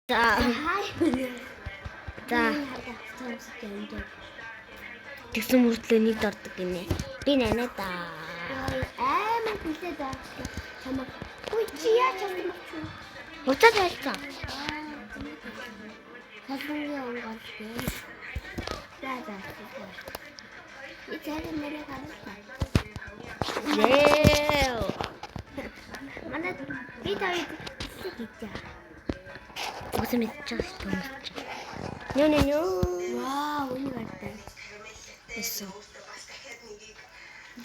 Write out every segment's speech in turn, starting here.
За. Хай. За. Тэгсэн мөртлөө нэг дордог гинэ. Би нанаа да. Амар билээд аа. Чамаг. Үгүй чи яаж чадсан бэ? Буцаад байлцаа. Салбарын онгол гээ. За за. И царай нэрээ гаргалаа. Зээ. Манай би тавыг хэсэг хийж. Угсаа мэдчих шүү дээ. Нөө нөө нөө. Вау, үний гартай. Эсүү.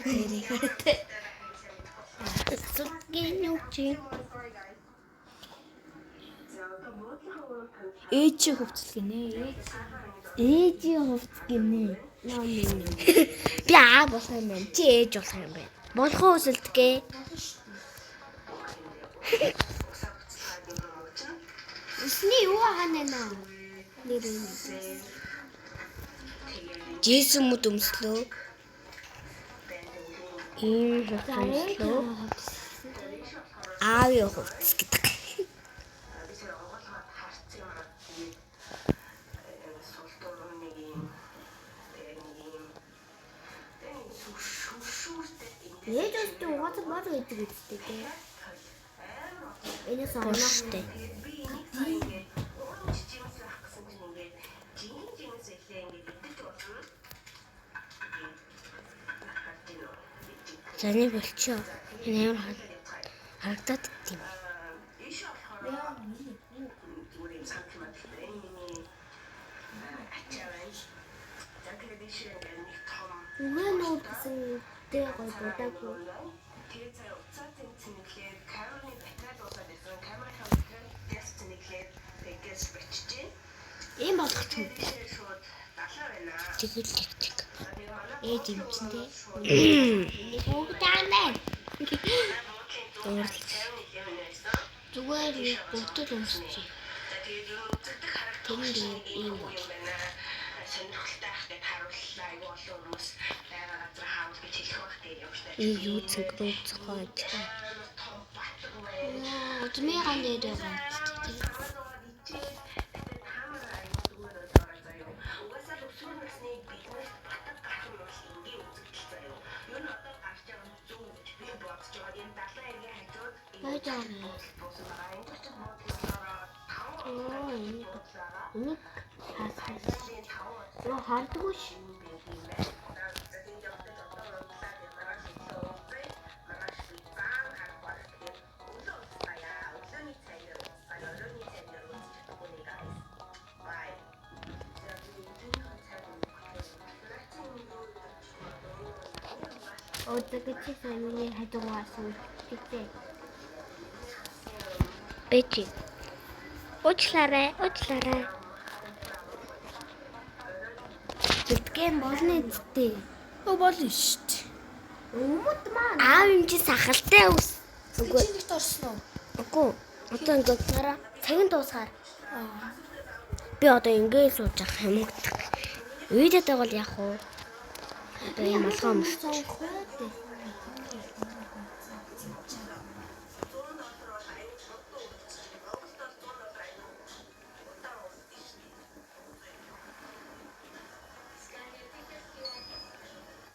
Тэрийг гартай. Сүлгийн нүчи. Ээж чи хөвцөл гинэ. Ээж. Ээжийн хувцс гинэ. Нөө нөө. Би аа болох юм байна. Чи ээж болох юм байна. Болох уу өсөлтгээ. Усны юу хаана наа? Нэр юм. Жейсон мүд өмслөө. Ийм хувцас За ээж өмслөө. Аавын хувцас гэдэг. Ээж өстө угаасаа бор гэдэг үстэй тий. Энэс оноо. Бурштай. За нэг болчихоо. Энэ амар харагдаад идэв юм. Үгүй нөө гэсэн дээр гой бодаагүй. Тэгээд сая уцаа цэнэглээд камерны батарей дуусаад байсан. Камерынхаа батарей гяс цэнэглээд тэгээд гяс биччихээн. Ийм болох ч юм. Тэгээд шууд далаа байна. Тэгэл тэг тэг. Ээж юм чинь тий. Энийг бүгд аана. Уурлаж. Зүгээр бүгд өмсчих. Тэр нь ийм бол. Сонирхолтой ах гэд харууллаа. Айгу олон хүмүүс байгаа газар хаавал гэж хэлэх байх тэгээд явжтай. И юу цэнхэр цохоо гэж. Удмыгаа нэрээ гацчих тий. Угаасаа л өсвөр насны биднэрт батг гарах нь бол энгийн үзэгдэл заяа. Ер нь одоо гарч байгаа нь зөв гэж би бодож байгаа. Энэ далайн эргийн хажууд Байж байгаа юм. буусан байгаа. Энэ төчөд буудлын таван Оо энийг байгаа. энийг хаасах. Айлын таван Юу хардггүй ш. юм байх юм байна. За тийм явдал одоо унтлаа би маргааш илүү уулзъя. Маргааш би заан харах байх. Тэгээд өглөө уулзъя. Өглөөний цай дээр уулзъя. Оройн цай дээр уулзах чадахгүй нэг guys. Bye. За би түүнийхээ цай Өдөрч сайн миний хажуугаар сүүлдээ. Бэчи. Уучлаарай, уучлаарай. Битгэн болно эцтэй. Өө болно шүү дээ. Өмд маань Аав юм чи сахалтай ус. Үгүй. Чи нэгт орсон уу? Үгүй. Одоо ингээд нараа цагийн дуусгаар би одоо ингээд сууж авах юм уу гэдэг. Видеод бол яах вэ? Одоо ийм алгаа өмсч. сонгох.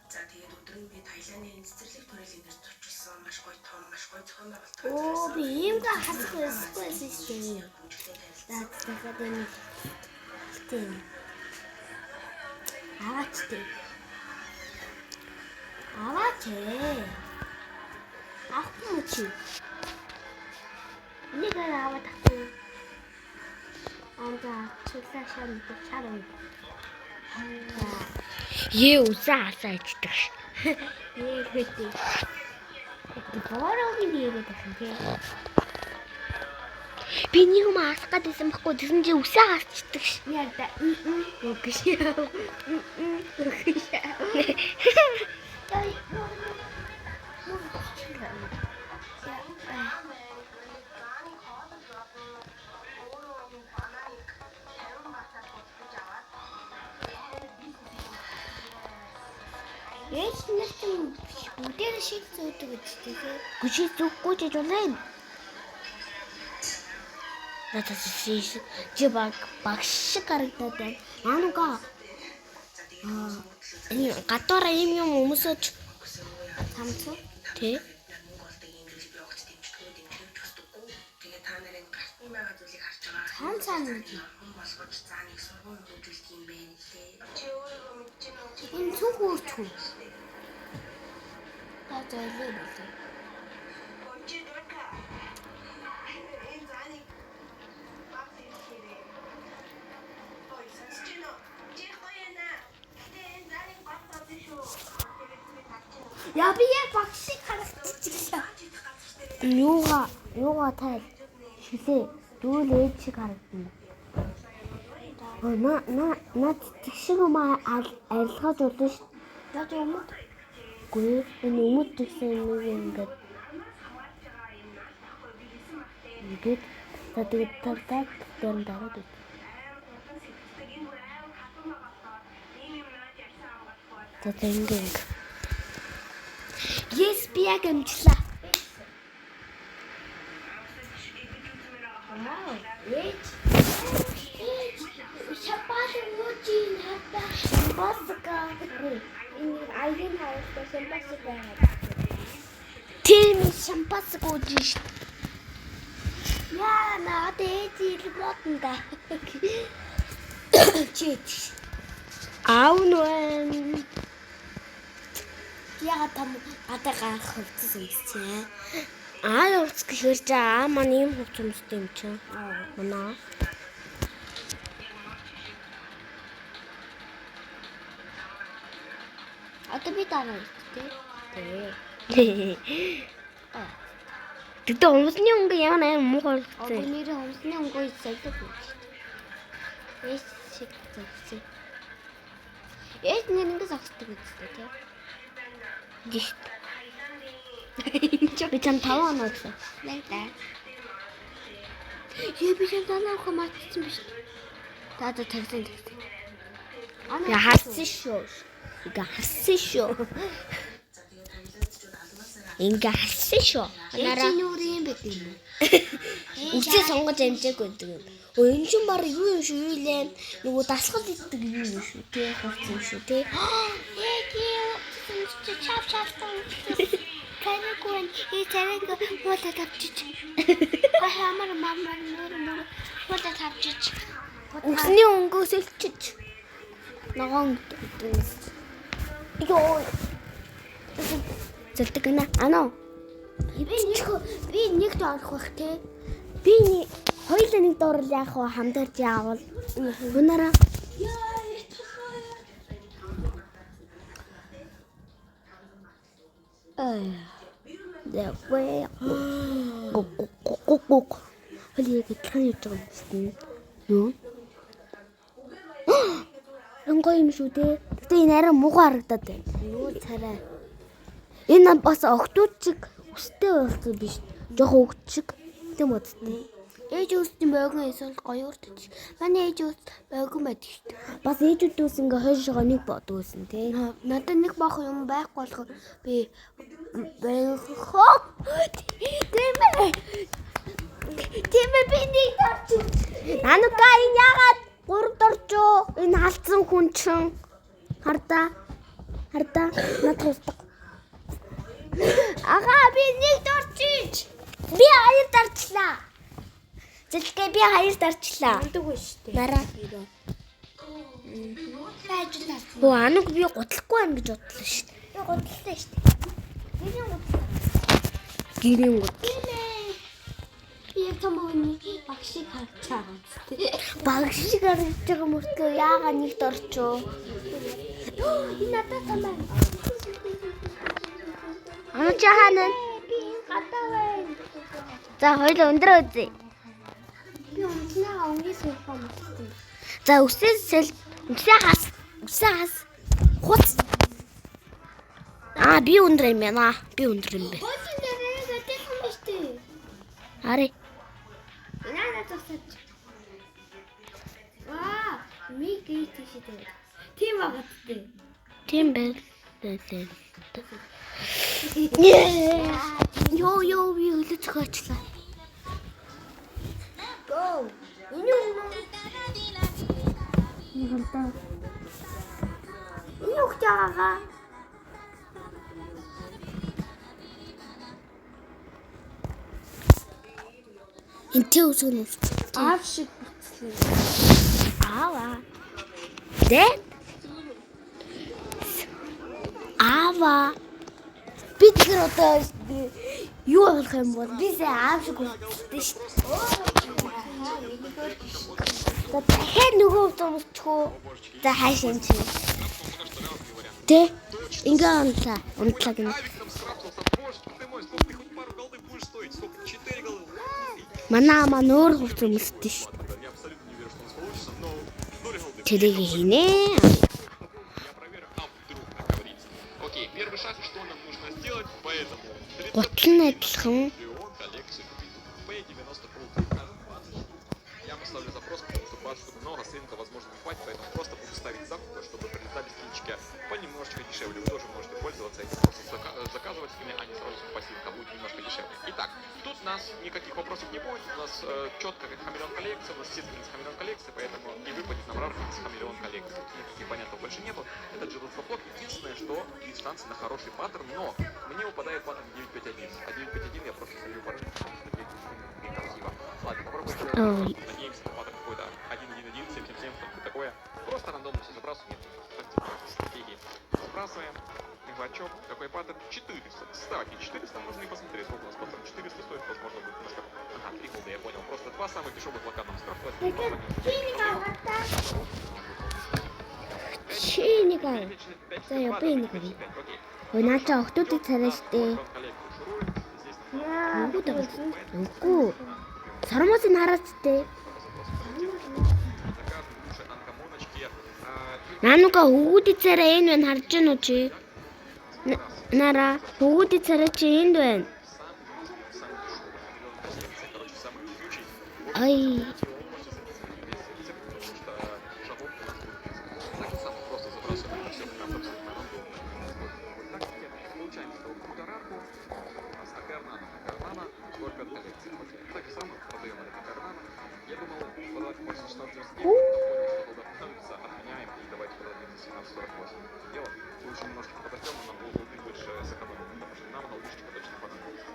За тэгээд өдөр нь би Таиландын цэцэрлэг төрлийн нэр зочилсан маш гоё том, маш гоё зохион байгуулалт Оо би иймгээ хасах ёсгүй байсан шүү дээ. За дахиад энэ тийм. Аваач тийм. Аваач ээ. Авахгүй юм чи. Энийг аваад авахгүй. Анда чулаа шар шар юм. Ээ үсээ асаа ичдэг ш. Ээ хөтэ. Бороогийн яриад байх юм тий. Би нэг юм асах гэдсэн байхгүй тэгсэн чи үсээ асчдаг ш. Яг да гэж. Гэж. Ээж нар чинь бүгдээр шил зөөдөг гэж тий. Гүши зүггүй ч жулаа. За чи баг багш шиг харагдаад байна. Ануга. Аа энэ гадуураа ийм юм өмсөж Самцуу. тий. Цаан цаан нэг. Энэ цүнх өөрчгүй. За зайлээ болоо. Яа би яг багш шиг харагдчихлаа. Юугаа тайл шилээ. Дүүл ээж шиг харагдана. Өө на на на цэцэг шиг юм арилгаж болно шүү. За чи өмд. Үгүй энэ өмд гэсэн нэг ингээд ингээд за тэгээд та дээр нь дараад үз. За за ингээд ингээд. Yes, би яг амжлаа. Вау. Ээж. Ээж. Шампас уучин хатаа. Шампанска. Энэ аягийн хаалт шампас байгаа. Тийм шампанска ууж шít. Яа надад ээж илбодон да. Чи. Аав нүэн. Яагаад там гадаа гарах хувцас өмссөн? Аа хувцас гэхээр чи аа маань ийм хувцас өмсдөг юм чинь. Манай. Одоо би дараа ирэх тий. Тий. Тэгтээ өмсний өнгө ямар амар муухай Одоо болгоцсон. нэр өмсний өнгө солиод байна. Ээж шиг зогссон. Ээж нэр ингэ зогсдог үстэй тий. Жишт. Би чам 5 оноо гэсэн. Найдаа. Яа би чам танаа авах мартсан биш. За за тагсан тагсан. Би харсан шүү. Ингээ харсан шүү. Ингээ харсан шүү. Нараа нүр юм байт юм уу? Үсээ сонгож амжаагүй гэдэг юм. Өө энэ чинь баг юу юм шүү юу лээ. Нөгөө дасгал иддэг юу юм шүү тий. Хувц юм шүү тий. Яг юм чи чав чавтан. Таригүй и таригүй уулаад авчиж. Хамар мамар нүр нүр уулаад авчиж. Үсний өнгөө сэлчиж. Ногоон өнгөтэй. Йоо. Зэлдэг гэнэ. Ано. Би нэг дорох бах те. Би хоёулаа нэг дурал яах вэ? Хамтарч яавал. Гүнараа. Зэ гог. Холи яг адилхан явж байгаа юм байна. Юу? Өнгө юм шүү дээ. Гэтэ энэ арай муухай харагдаад байна. Юу царай. Энэ бас октод чиг өстэй болсон биш. Жохо өгч чиг. Тийм үсттэй. Ээж үүсчин бойгон эсвэл гоё уртч. Манай ээж үүс бойгон байдаг шүү дээ. Бас ээжүүдээс ингээ хойшоогоо нэг боддог байсан тий. Надад нэг баах юм байхгүй болохоор би бойгон. Тийм ээ. Тийм ээ би нэг дорч. Нанука энэ яагаад гурав доржоо? Энэ алдсан хүн чинь. Хардаа. Хардаа. Над тусдаг. Агаа би нэг дорчиж. Би хоёр дарчлаа. Зэлгээ би хоёр дарчлаа. Амдаггүй шүү дээ. Нараа. Байж л Хөө ануг би гутлахгүй байна гэж бодлоо шүү дээ. Би гутлаа шүү дээ. Гэрийн гутлаа. Гэрийн гутал. Тийм ээ. Би яг том өвний багшийг харж байгаа юм шүү дээ. Багш шиг харагдаж байгаа мөртлөө яагаад нэгт орчоо? Энэ надад том байна. Anu чи хаана? Би энэ гадаа байна. За хоёулаа өндрөө үзье. Би өмснөөгөө өнгийн суулгаа мартсан. За үсээ сэл үсээ хас үсээ хас хуц. Аа би өндөр юм байна. Би өндөр юм бэ. Хуучин дээрээ адилхан биш үү? Ари. Надад зогсооч. Ваа, ми гэрт тийшээ тавиад. Тийм байгаа гэдэг. Тийм байл. Йоо ёо би хөлөө зөхиочлаа. Йоо. Энэ юу? Нэг л да. Энэ юу гэж байгаагаа? Энтэй үсгэн үс. Аав шиг бүтслээ. Аава. Дэ? Аава. Би тэгэхээр одоо юу болох юм бол би сая аав шиг үлдсэн шүү дээ. За дахиад нөгөө өмсчихөө. За хааш юм чи. Тэ? Ингээ унтлаа. Унтлаа гэнэ. Авиком скрафтился. Боже ты мой, сколько ты хоть пару голды будешь стоить? Сколько? 4 голды? Манай амаа нөөр хувц өмсдөө шүү дээ. Я абсолютно не верю, что у нас получится, но 0 голды. Тэрийг хийнэ. Я проверю, а вдруг, как говорится. Окей, первый шаг, что нам нужно сделать, поэтому... Гутал нь адилхан. Миллион коллекцию купить. P90 Pro 3, 20 штук. Я поставлю запрос, потому что 20 штук много, с рынка, возможно, не хватит, поэтому просто буду ставить закупы, чтобы прилетали скинчики понемножечко дешевле. Вы тоже можете пользоваться этим, просто заказывать скины, а не сразу скупать с рынка, будет немножко дешевле. Итак, тут у нас никаких вопросов не будет, у нас четко как хамелеон коллекция, у нас все скины с хамелеон коллекции, поэтому и выпадет нам рарка с хамелеон коллекции. Тут никаких понятов больше нету. Это G22 блок. Единственное, что есть шансы на хороший паттерн, но мне выпадает паттерн 951. А 951 я просто солью по рынку, потому что 951 некрасиво. Ладно, попробуем сделать. Ой. Надеемся на паттерн какой-то 1.1.1, 7.7.7, что-нибудь такое. Просто рандомно все забрасываем. Тактика, стратегии. Забрасываем. Иглачок. Какой паттерн? 400. Кстати, 400 можно и посмотреть, сколько у нас паттерн 400 стоит. Возможно, будет немножко... Ага, 3 голда, я понял. Просто два самых дешевых лока нам скрафтовать. Чи нэг аа. За яа би нэг харъя. Ой наа чи охтуудыг царай штэ. Яа. Үгүй даа. Үгүй. Сормоосыг хараач штэ. Наанука хөвгүүдийн царай энэ байна харж гин үү чи? Нара хөвгүүдийн царай чи энд байна. Ай. Я думал, продавать можно 16.99, но понял, что тогда становится, отменяем и давайте продадим за 17.48. Дело. Лучше немножечко подождем, но нам полголды больше сэкономим, потому что нам голдышечка точно понадобится.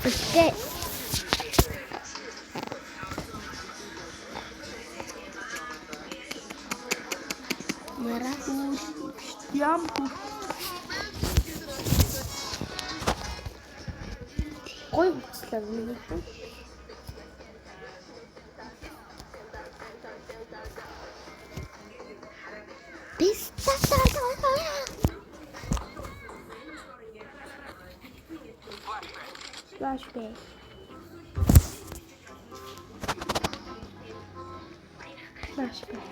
Окей. Нара. Ям хүү. Гой бүтслээ миний. Бис та. Flashback. Flashback.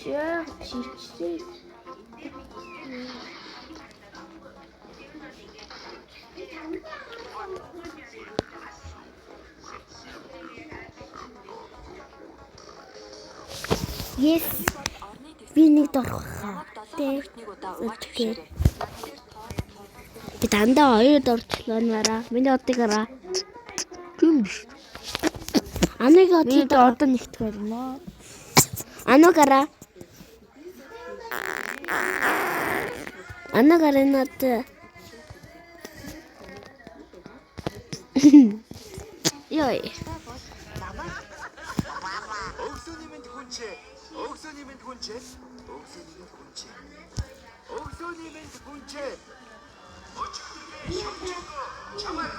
Шээ чичээ. Yes. Би нэг дорох хаа. Тэ. Окей. Би дандаа хоёр дорчлоо нараа. Миний одыг хараа. Тийм биш. Аныг Би одыг одоо нэгтгэх болно. Аныг хараа. Аныг хараа над. Йой. Өгсөний мэнд хүнчээ. Өгсөний мэнд хүнчээ. Өгсөний мэнд хүнчээ. Өгсөний мэнд хүнчээ. Өчигдөр шавчгүй чамайг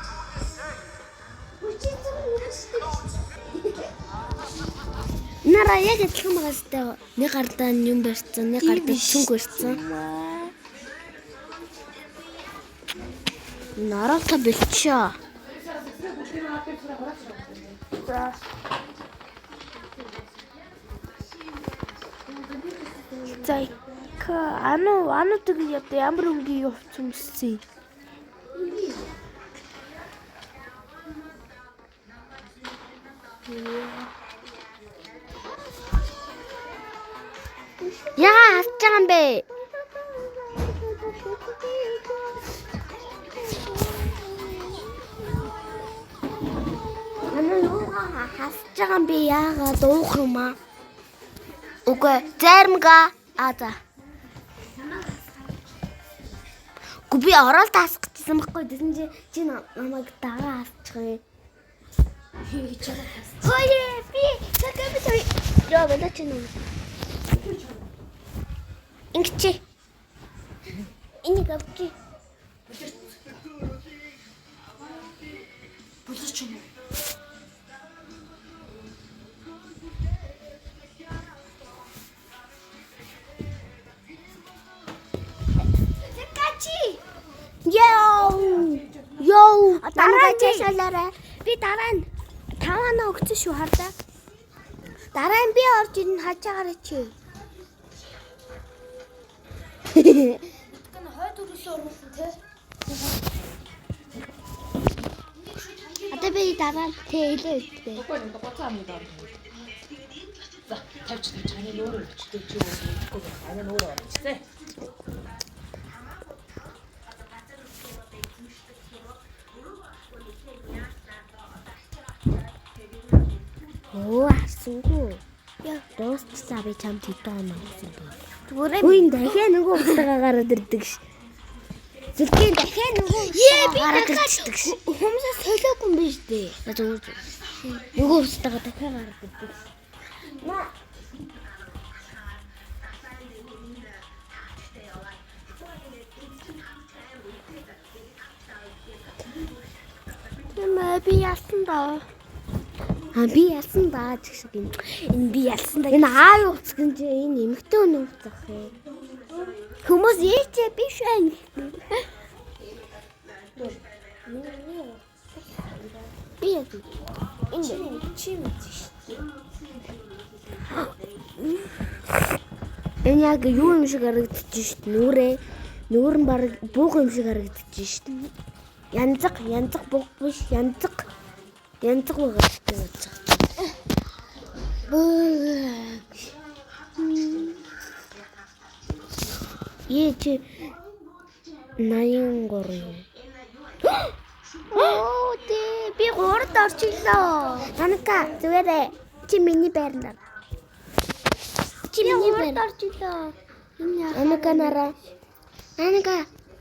түүнээсэй. Нараа яг адилхан байгаа сте. Нэг гардаа нь юм барьсан, нэг гардаа цүнх барьсан. Нараата бэлчээ. За. За ка ану ану тэг одоо ямар өнгийн хувц өмссөн юм? Яга хасж байгаа юм бэ? Ана юугаа хасж байгаа юм бэ? Яагаад уух юм аа? Үгүй заримга. А за. Үгүй би ороод хасах гэсэн байхгүй. Тэсэн чи чи намайг дагаа хасчих юм. Хөөе би цагаа би сая. Яа бэлээ чи нүг. Ингэчи. Энийг авчи. Бүлэрч юм уу? Качи. Йоу. Йоу. Дараа Дараа нь чашаалаарай. Би дараа нь таваана өгсөн шүү хардаа. Дараа нь би орж ирнэ хажаагаараа чи. Гэн хойд өрөөлөө оруулсан те. Одоо би дараа нь тэ илүү өгдөө. Үгүй энэ гоцоо амны доор. За тавьч тавьч аны өөрөө өчтөө чи өөрөө мэдэхгүй байх. Аны өөрөө орчихсон. Оо харсангүй. Яа дуусчлаа би чамд хэдэн оноо гэсэн бэ? Зүгээр Үгүй энэ дахиад нөгөө утгаа гараад ирдэг ш. Зүлгийн дахиад нөгөө Ее би гараад дахиад ирдэг ш. хүмүүсээ солиогүй юм биш дээ. За зүгээр зүгээр. Нөгөө утгаа дахиад гараад ирдэг ш. Тийм ээ би ялсан даа. А би ялсан даа гэх шиг юм. Энэ би ялсан даа. Энэ аав утас гэн чи энэ эмэгтэй хүн утас ах юм. Хүмүүс ээчээ биш байна. Би ялсан. Чи чи мэдсэн шүү дээ. Энэ яг юу юм шиг харагдчих шít нүрээ. Нүүр нь баг бууг юм шиг харагдчих шít. Янзаг, янзаг бууг биш, янзаг. Янзаг байгаа гэж бодож байгаа. Бууг. Ээ чи 83 юм. Оо тий би гуравт орчихлоо. Анка зүгээрээ чи миний байранд ор. Чи Би миний гуравт байранд. орчихлоо. Энэ яа. Анка нараа. Анка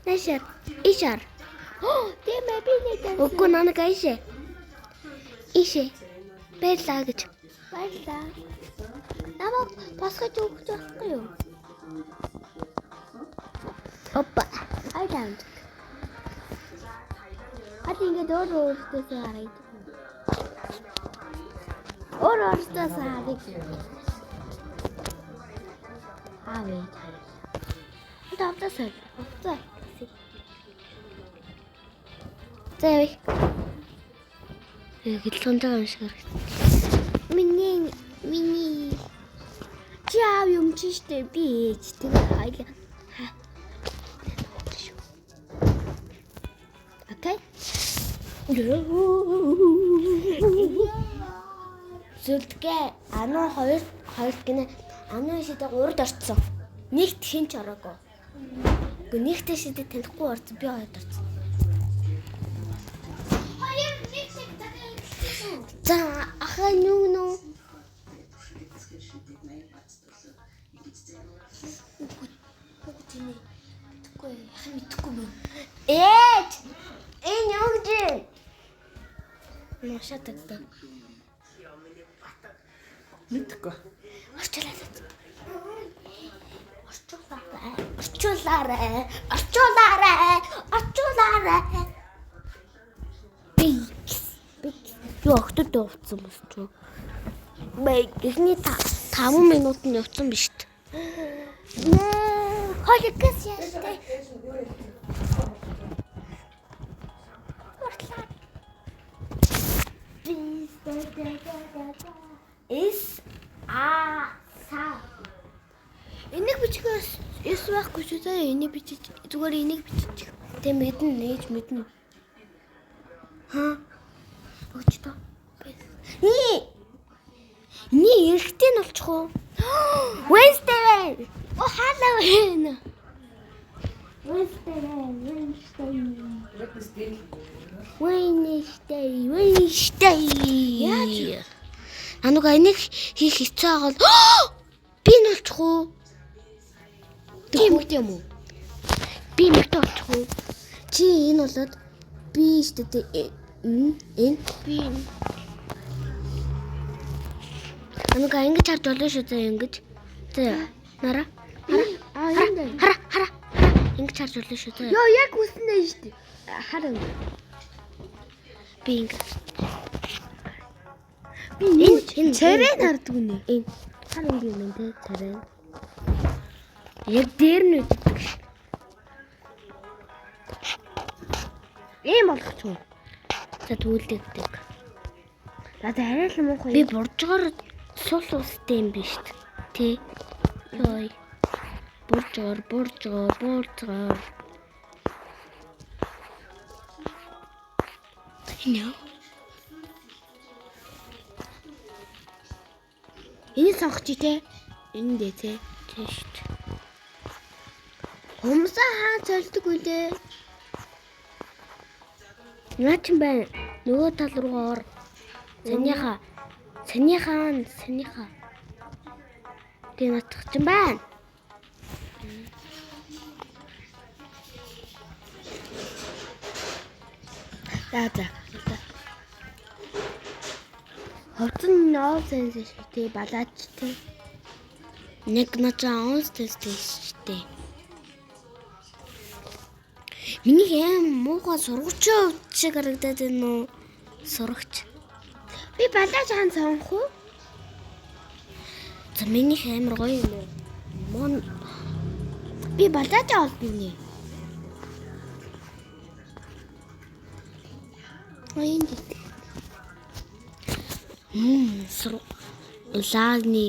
наашаар ишаар. Тийм ээ би нэг даа. Үгүй нанага ишээ. Ишээ. Баярлаа гэж. Баярлаа. Намайг босгож өгч байхгүй юу? Опа. Айлаа. Хад ингээд өөр өөртөөсөө харагдав. Өөр өөртөөсөө харагдав. Аа вэ таа. Одоо авдаас авцаа. За явъя. Гэлтгэнтэй юм шиг харагдав. Миний миний чи аав юм чи штэ би ээж тэгээ хоёлаа. Окей. Зүлдгээ ануу хоёр хоёр гинэ ануу шидэ гуурд орцсон. Нэгт хинч ороогүй. Үгүй нэгт шидэ танихгүй орцсон би хоёрд орцсон. Хоёр нэг шиг цагаан хэлсэн. За ахаа нүг нүү. Хүүхд тэнэ. Мэдхгүй яхан мэдхгүй мөн. Ээж! Энэ юу гэж вэ? Нушаа тагтаа. Мэдхгүй. Орчуулаад. Орчуулаарай. Орчуулаарай. Орчуулаарай. Орчуулаарай. Би би юу октод явцсан бас ч. Бэ эхний 5 минутанд явцсан биш үү? Хоёр гэс яаштай. С А са. Энийг бичихээс эс байхгүй шүү дээ. Энийг бичиж зүгээр энийг бичиж. Тэ мэднэ нээж мэднэ. Ха? Өгч тоо. Ни. Ни эрэгтэй нь болчих уу? Wednesday байна. байна. Wednesday, Wednesday. Wednesday. Wednesday, Wednesday. Яаж? Ануга энийг хийх хэцүү байгаа бол би нь болчих уу? Би эмэгтэй юм уу? Би эмэгтэй болчих уу? Чи энэ болоод би штэ тэ энэ энэ Би юм. Ануга ингэж харж болно шүү заа ингэж. За нара. Хара. Аа энэ дээ. Хара хара. Ингэж харж болно шүү заа. Йоо яг үснэ шүү дээ. Хар юм. Би ингэ. Би юу Энэ Царай нарддаг нэ. Энэ хар юм юм тэ царай. Яг дээр нь үддэг ш. Ийм болгоч уу? За түүлдэгдэг. За за арай л муухай. Би буржгаар сул устай юм биш үү? Тэ. Йой. Буржгаар, буржгаар, буржгаар. Энэ юу? Энийг сонгоч те. Энэ дээ те. Тийм шүү дээ. Хумсаа хаа цолдог үлээ. Наа чин байна. Нөгөө тал руугаа ор. Санийхаа. Санийхаа, санийхаа. Тэ наадах чин байна. За за. Хувцас нь ноо сенс шиг те балаач те. Нэг начаа онс тест шүү дээ. Миний аим муухай сургагчийн хувьд шиг харагдаад байна уу? Сурагч. Би балаач хаан сонгох уу? За минийх амар гоё юм уу? Мон Би балаач олдно нэ. А энэ дээ. Сур лагны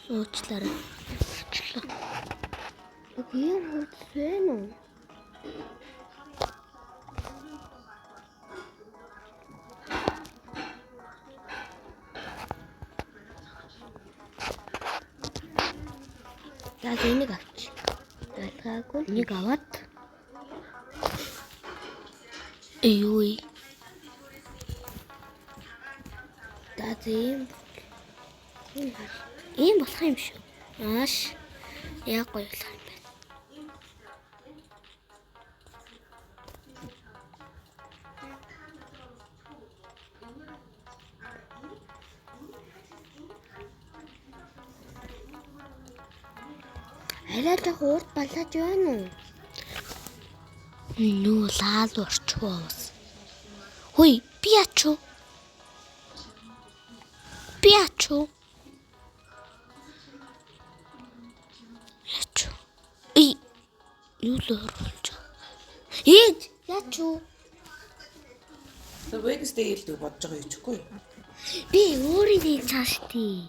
уучлаарай. Уучлаа. Үгүй юм хувцас байна уу? За за, энийг авч. Ялгаагүй. Энийг аваад Эё. За тийм. Ийм болох юм шүү. Ааш. Яг гоё болох юм байна. Арай л урт балаач байна уу? Нүү лаал орчихоо бас. Хүй, би яач уу? Би яач уу? Яач уу? Эй, юу л оруулж байгаа. Ээж, яач уу? Тэр Wednesday л дүү бодож байгаа юм чихгүй юу? Би өөрийн хийж цааш тий.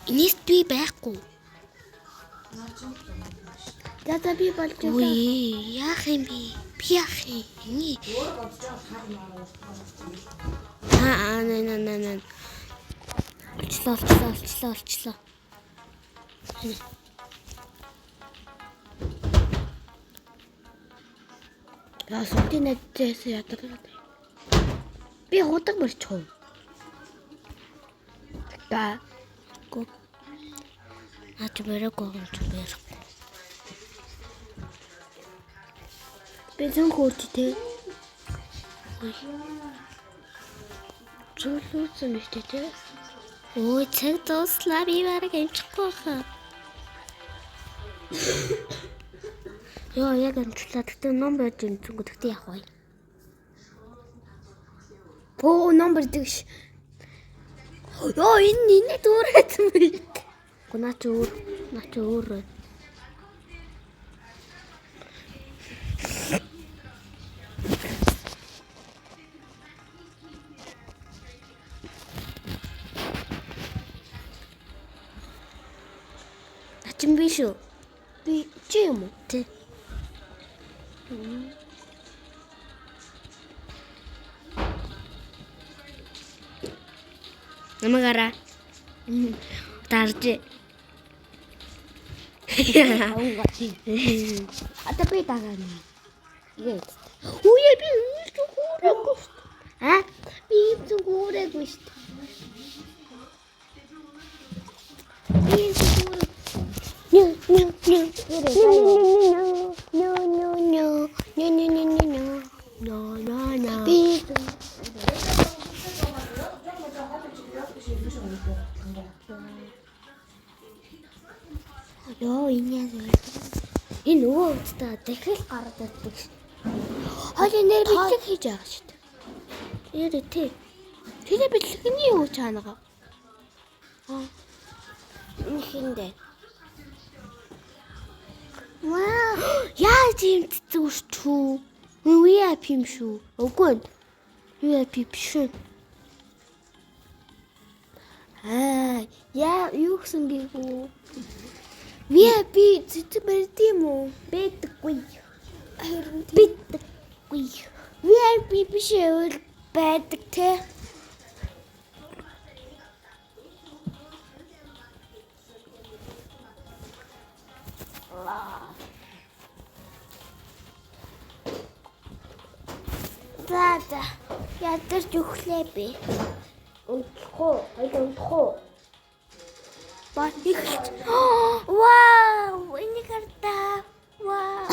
Энэс би байхгүй. За за би болж байна. Үгүй яах юм бэ? Би яах юм? Эний. Аа аа на на на. Олчлоо олчлоо олчлоо олчлоо. За сумтын найзаас ядаргаад. Би худаг мөрчих уу? За Гү. Наа чи бариагүй юм чи барихгүй. би зөн хөөч те. Үгүй. Зүйлүүсэн биш те те. Ой цаг дууслаа би бараг амжихгүй хаа. Йоо яг амжлаа. Тэгтээ ном байж амжингүү. Тэгтээ яах вэ? Оо ном барьдаг ш. Йоо энэ энэ дүүрээсэн биш. Гү наа чи өөр наа чи өөр байна. Наа чин биш үү? Би чи юм уу? Тэ. Намайг хараа. Дарж. Одоо би дагаа нэ. Игээд. Үе би ийм зүг хөөрөөгүй шүү дээ. А? Би ийм зүг хөөрөөгүй шүү дээ. Би ийм зүг хөөрөөгүй. Ню ню ню. Ню ню ню ню ню ню ню ню ню. Но но но. Би ийм зүг Йоо энэ яа. Энэ нөгөө хувцастаа дахил гараад ирдэг ш. Хоол нэр бичлэг хийж байгаа шүү дээ. Нэр тий. Тэр бичлэгний юу чаанагаа? Энэ хиндэ. Вау. Яаж юм цэцэг өсчүү? VIP юм шүү. Үгүй ээ. VIP биш үү? Аа, яа юу гэсэн гээгүй. VIP цэцэг барьд юм уу? Бэдэггүй. Харин тийм. Бэдэггүй. VIP биш эвэл байдаг те. За за. Ядарч өглөө би. Унтах уу? Хоёул унтах уу? Ба эхэлж. Вау, энийг хардаа. Вау.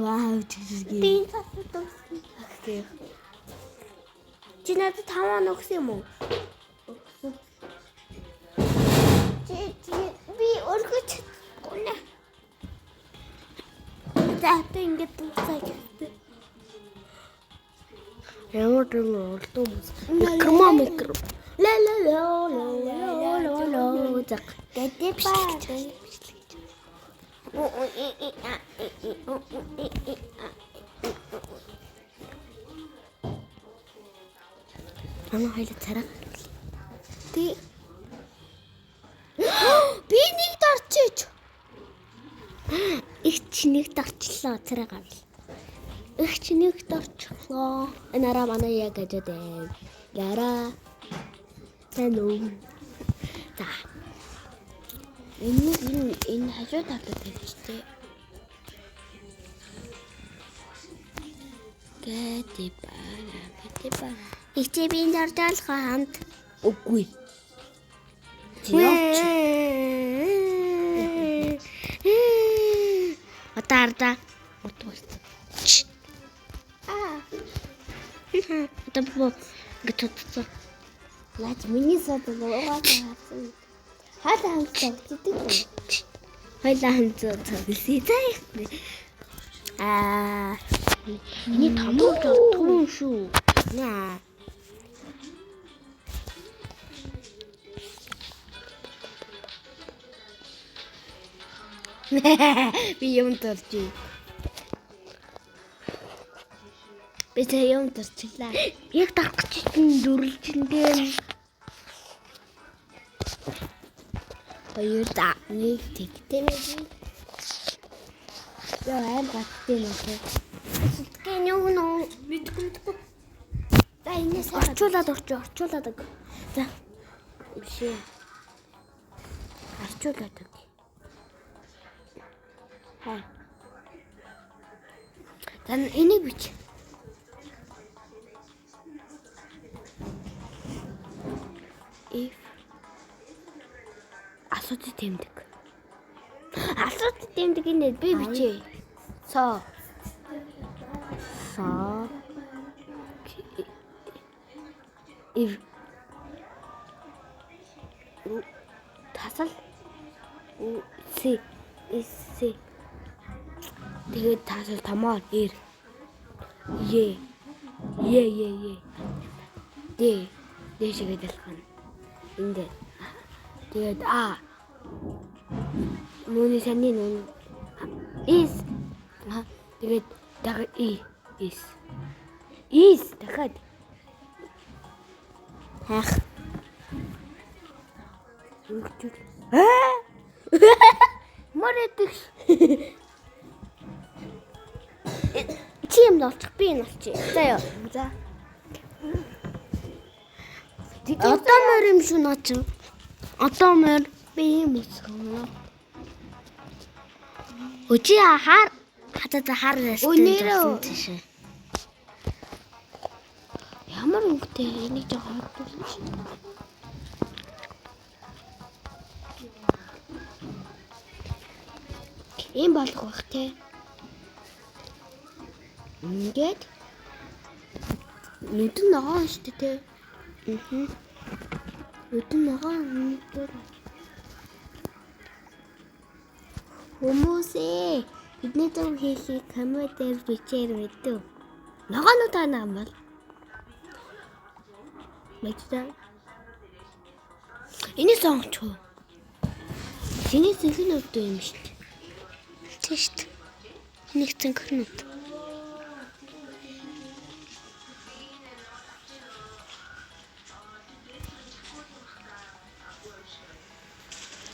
Вау чиргээ. Би энэ цасад өгсөн. Чи надад 5 он өгсөн юм уу? Чи чи би өргөж чадахгүй нэ. За одоо ингэж дуусаа гэсэн. Ямар юм олдсон хүмүүс. Микро микро. Ла ла ла ла ла ла ла зак. Гэдэг ба. Манай хоёул царай. Тий. Би нэг дорчиж. Их чи нэгт орчлоо царай гарал. Их чи нэгт орчлоо. Энэ араа манай яг ажаад байна. Яра. Сайн уу? За. Энэ энэ энэ хажуу талд тавьчихтээ. Гэдэг бара, гэдэг бара. Их чи би энэ оржоолхоо хамт. Үгүй. Явч. Одоо ардаа. Утгаас. Аа. Одоо боо ингэ татцсан. Наач миний сод угаасаа харсан. Хаалаа хамт тогтдог юм. Хоёлаа хамт цогцсон. За их. Аа. Миний томоор түн шүү. Наа. Би юм дурж. Би сая юм дурчлаа. Яг дарах гэж чинь дүрлжин дээр. Хоёр за нэг тэг тийм ээ. Яа аим гаттай юм аа. Сэтгэн юу нөө мэдгүй мэдгүй. За энэс Орчуулад орч орчуулад өг. За. Биш ээ. Орчуулад өг. Хаа. За энийг бич. If асуудал тэмдэг. Асуудал тэмдэг инээ би бичээ. Со. Со. Ив. У тасал. У си. С. Тэгээд тасал томоор ир. Е. Е е е. Д. Дэшегээ дэлгэн. Энд. Тэгээд А. Нүуний саний нүн. Ис. Тэгээд дахиад И. Ис. Ис дахиад. Хайх. Өнгөчүүл. Мөр идэх. Чи юм олчих би энэ олчих. За ёо. За. Одоо морь юм шүү наа чи. Одоо морь. Би ийм үсгэн. Өчи хаар хатаа хаар Өнөөрөө. тийшээ. Ямар өнгөтэй энийг жоохон хадуулсан шин. Ийм болох бах те. Ингээд нүд нь ногоон шүү дээ те. Аа. Нүд нь ногоон нүдээр. Хүмүүсээ бидний зөв хийхийг коммент дээр бичээр мэдв. Ногоон та наам бол. Мэдээ. Энийг сонгоч уу? Чиний зэнхэн нүд юм шүү дээ. Тийм шүү дээ. Энийг цэнхэр нүд.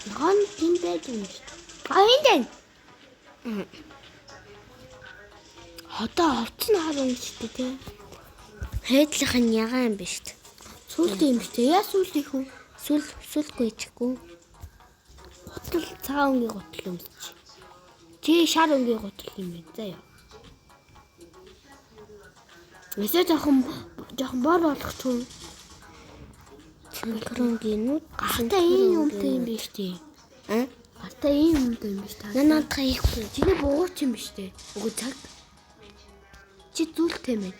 Ногоон тийм байж юм шүү дээ. А энд байна. Одоо овц нь хар юм шүү дээ тий. Хойдлох нь ягаан юм биш үү? Сүлд юм шүү дээ. Яа сүлд их үү? Сүл сүлгүй ичихгүй. Гутал цагаан өнгийн гутал өмсч. Чи шар өнгийн гутал юм байна. Заяа. Эсээ жоохон жоохон бор болох ч юм. Цэнхэр өнгийн нүд. Гартаа ийм юмтай юм биш үү? А? Гартаа ийм юмтай юм биш та. Нанаадах хийхгүй. Чиний бугууч юм биш үү? Үгүй цаг. Чи зүйлтэй мэн.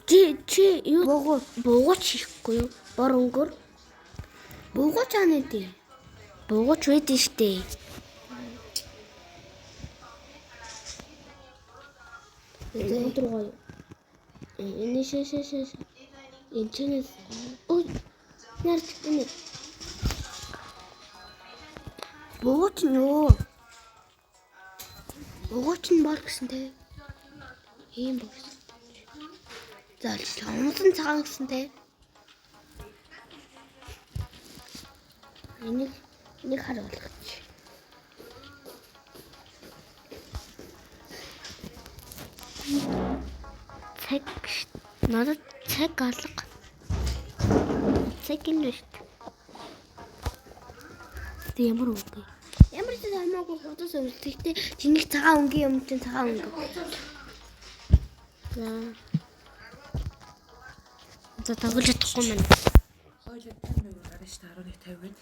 Чи чи юу Бугуу бугууч хийхгүй юу? Бор өнгөр. бугууч аана тий. Бугууч байдэн штэ. Энэ рүү энэ шээ шээ шээ. Энэ чинээс ой нарч энэ Бугууч нь юу? Бугууч нь бор гэсэн те. Ийм бор гэсэн. За олсон цагаан гэсэн те. Энийг энийг хар болгоч. Цаг ш- надад цаг алга. Цаг юм биш. Тэг ямар өнгө? Ямар ч хамаагүй худас өмсөлттэй. Чиний цагаан өнгийн юм чинь цагаан өнгө. За. За тоглож чадахгүй маань. Хойлоо 50 мянга гарна шүү дээ 11:50 гээд.